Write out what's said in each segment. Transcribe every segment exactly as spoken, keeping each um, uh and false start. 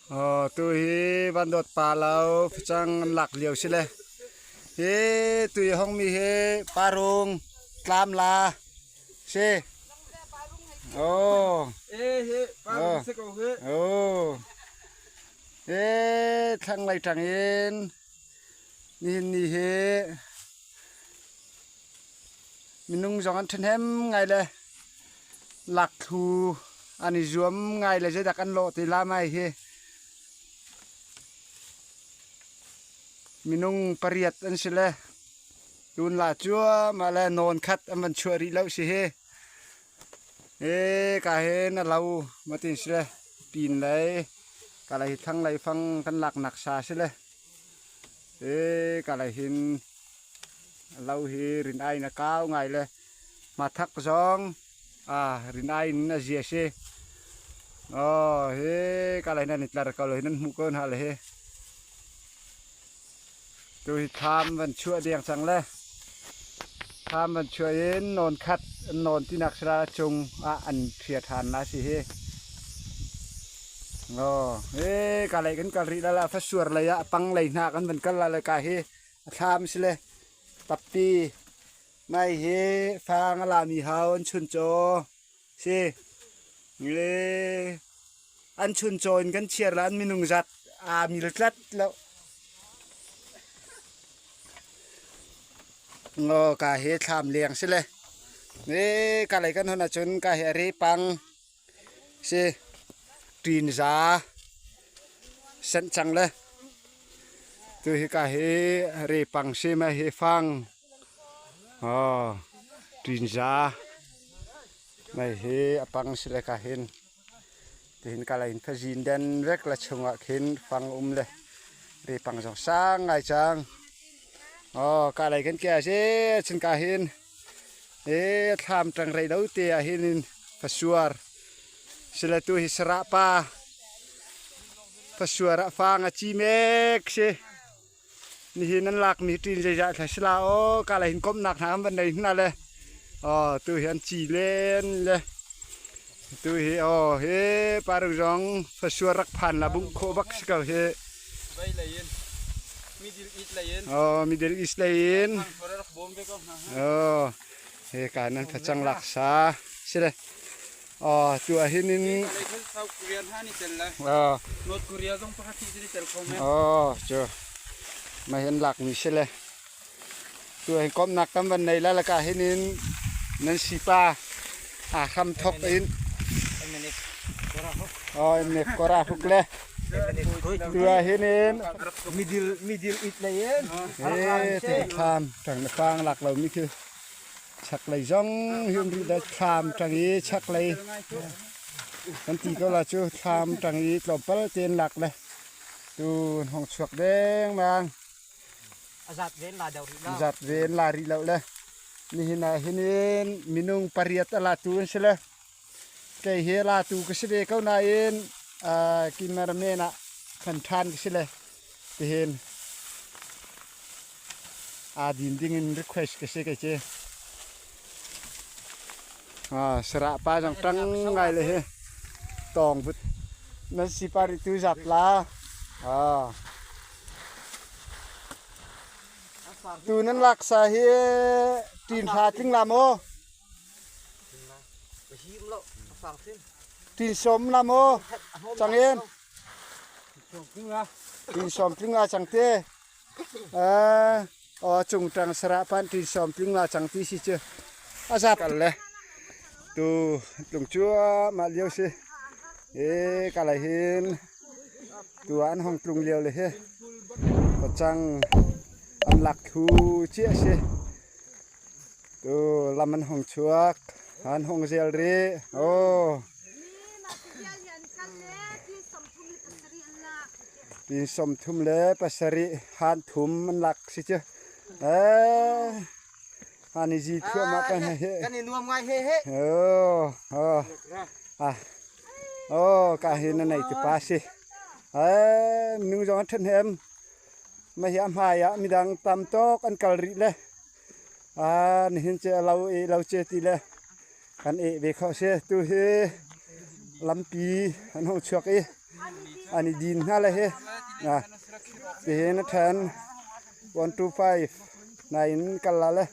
Aw, tu hi van dawt pa lo facang an lak lio si le. Hi tu hi hong mi hi parung tlam la si. Aw. Eh, hi parung si ko hi. Aw. Hi thlang lai tang in. Nihin ni hi minung zong an ṭhahnem ngai le lak thu an i zuam ngai le zeidah an lawh ti lam ai hi. Minung pariat an si le tun la cuahmah le nawn khat an van chuah rih lo si hi. E, ka hin a lo matin si le pin lei ka lei hi thlang lei fang kan lak nak sa si le. E, ka lei hin a lo hi rin ai na kau ngai le ma thak zong a rin ai na zia si. Aw, hi ka lei na ni tlar kau lo hi nan hmuh ko na le hi. Tu hi tham van chuah diang cang le tham van chuah in nawn khat nawn tinak sila cung ah an thiat han la si hi. Aw, hi ka lei kan kal rih la la fasuar lei ah pang lei hna kan van kal la le ka hi a tham si le tappi mai hi fang a la mi hau an chun caw si. Nge an chun caw in kan chiar la an minung zat a mil tlat lo. Ngo ka hi thlam liang si le. Nge ka lei kan hon a chun ka hi a ri pang si. Ṭin za sen cang le. Tu hi ka hi ri pang si mai hi fang. Aw, ṭin za mai hi a pang si le ka hin. Tihin ka la hin phazin den vek la chungah khin fang um le ri pang zong sang ngai cang. Aw, ka lei kan kia si chin ka hin. E, thlam ṭang rei lo te ah hin in fasuar. Si le tu hi sarah pa fasuar ah fang a ci mek si. Nihin an lak mi ṭin zeizah thla si la aw, ka lei hin komhnak hna an van nei hna le. Aw, tu hi an ci len le. Tu hi aw, hi paruk zong fasuar rak phan la bungh khawh bak si ko hi. Bai lei in. Middle East lei in. Aw, Middle East lei in. Phan fasuar rak bawm ve ko hna. Aw. He ka nan facang laksa si le. Aw, tu ah hin in. South Korea hna ni tel lai. Aw. North Korea zong pakhat hi ni tel khawm e. Aw, cu. Mah hin lak mi si le. Tu ah hin komhnak kan van nei la la ka hin in nan sipa a hram thok in. M N F Kora huk. Aw, M N F Kora huk le. Tu ah hin in. Middle, Middle East lei in. He, ti tham tang na fang lak lo mi khi. Chaklei zong hi um rih le thlam ṭang i chaklei kan ti ko la cu thlam ṭang i tlawmpal tein lak le tun hong chuak dengmang. A zat ven la deuh rih lo. Zat ven la rih lo le nihin ah hin in minung pariat a latu an si le. Kei hi latu ka si ve ko nain, aa, cameraman ah kan ṭhan ka si le tihin aa din dingin request ka si kei ci. Aa, sarah pa zong ṭang ngai le hi tawng vut nan si pa rih tu zat la. Aa. Tu nan laksa hi ṭin hra tling lam aw. Ṭin sawm lam aw. Cang in. Ṭin sawm tling la cang te. Aw, cung ṭang sarah pan ṭin sawm tling la cang ti si cu. A zat kal le. Tu tlung cuahmah lio si. E, ka lei hin. Tu ah an hong tlung lio le hi. Pacang an lak thu ciah si. Tu lam an hong chuak, an hong zel rih. Aw. Tin sawm thum le pasarih han thum an lak si cu. Eh, han i zi thuah mah kan he. Kan i nuam ngai he he. Aw, aw. Ah. Aw, ka hi na nei tu pa si. Eh, minung zong an ṭhahnem. Mah hi a hmai ah midang tam tawk an kal rih le. Aa, nihin ce a lo eh lo ce ti le kan eh ve khawh si. Tu hi lampi an hong chuak i Ani din hna le hi. Ah, tihin a ṭhen. One two five. Nine kal la le.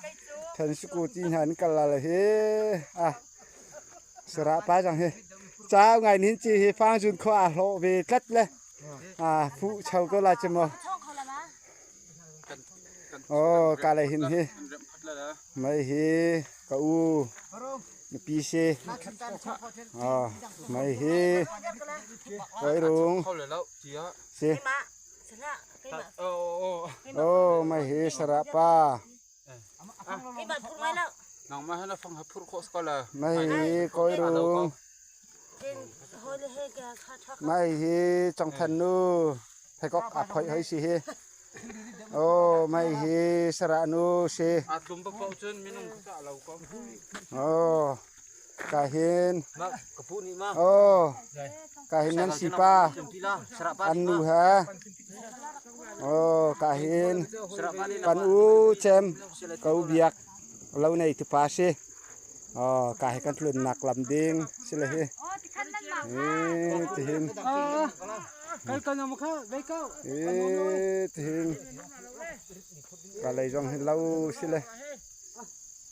Ṭhen suku ti hna in kal la le hi. Ah, Sarah pa zong hi. Cau ngai nin ci hi fang zun kho a hlawh ve tlat le. Ah, fu chau ko la ci maw. Oh, ka lei hin hi. Mai hi, ka u. Nupi si. Oh, mai hi. Koi rung. Si. Oh, mai hi, Sarah pa. Nangmah hana fang ha phurh khawh sikola. Mai hi, koi rung. Mai hi, Cawng Than nu. Phekok a phoih hoi si hi. Oh, mai hi, Sarah nu si. A tlum bak paoh cun minung ka cah lo ko. Oh, ka hin. Ma, ka puh nih ma. Oh, ka hin nan si pa. An nu ha. Oh, ka hin. Kan u cem. Ka u biak. Lo nei tu pa si. Oh, ka hi kan tlunnak lam ding si le hi. Eh, tihin. Kal kal na mukha, vei kau. Eh, tihin. Ka lei zong hi lo si le.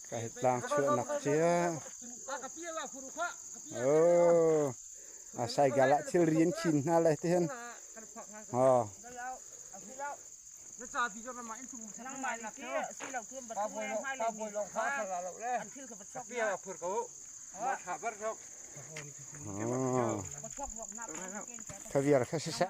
Ka hi tlang chuahnak cia. Oh. A sai galah thil rian khin hna le tihin. Oh. Oh. Kha viar kha siseh